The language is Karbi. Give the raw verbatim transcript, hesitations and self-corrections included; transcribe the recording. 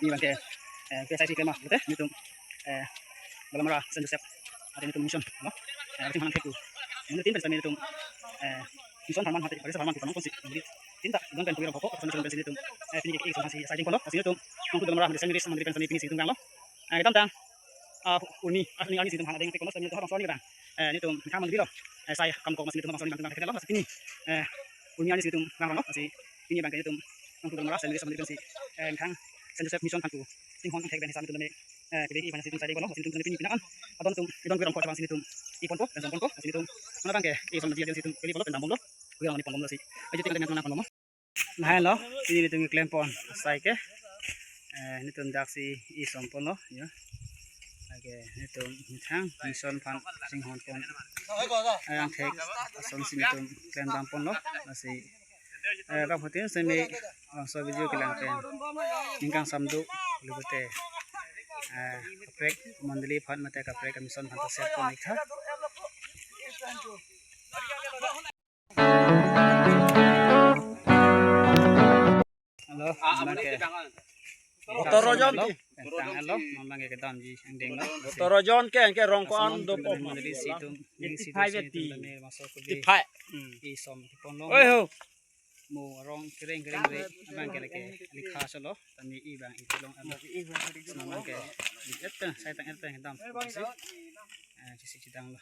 Pini abangke, eh, P S I C klem a, pute, nelitum, eh, Dolamara Saint Joseph, athe nelitum mission, no? Eh, arjing hanang theku. Nelitum pensi nelitum, eh, mission pharman athe, pharman pharman konsi, nelitum tin ta, don pen pui rong koko, pensi nelitum, eh, pini ke, eh, pensi, sai jing polo, pensi nelitum, nongku Dolamara, Saint Mary's, Saint Mary's, pensi nelitum vanglo. Eh, kedamtang, ah, urmi, ah, ni arni si nelitum han adeng theku, pensi nelitum habang soni kedang. Eh, nelitum, methang mandiri lo. Eh, sai kam kok pensi nelitum habang soni kedang, kedang, kedang, kedang, pini, eh, urmi arni si nelitum vang rong lo, pensi pini abangke nelitum nongku Dolamara Saint Mary's Saint Mary's pensi, eh, methang Saint Joseph Mission aphan tu chinghon angthek pen hisap nelitum tame, eh, kebek-i aphan si nelitum sai dei polo, si nelitum tame pini penang an adon atum, idon koi rong koi aphan si nelitum i ponpo, pen son ponpo, si nelitum, mana abangke, eh, son ji si nelitum kebek-i polo, pen dam bomlo, kebek-i rong ni pon bomlo si, eh, jute kan nang pon bomlo. Lahai lo, pini nelitum keklem pon asai ke, eh, nelitum dak si i son ponlo, ya. Lake nelitum methang mission aphan chinghon pon, eh, angthek ason si nelitum klem dam ponlo, lasi, eh, kaphutin semi, ah, so video kelang pen ning kangsam do, pulotangte, eh, kaprek mandali aphan mate kaprek mission aphan ta share pon ik tha. Hello, abangke. Otoro jon ke. Tang hello, abangke kedamji angdeng lo. Otoro jon ke, ke rong ko-an do pom. Mandali si nelitum, nelitum si nelitum tame maso ko di. Tiphai. Hmm. I som ponlo. Oi ho. Mo rong kereng kereng re, abangke lake likha solo, tame i abang i long abang. Abangke, et pen, sai tang et pen kedam. Eh, chisi chidang lo.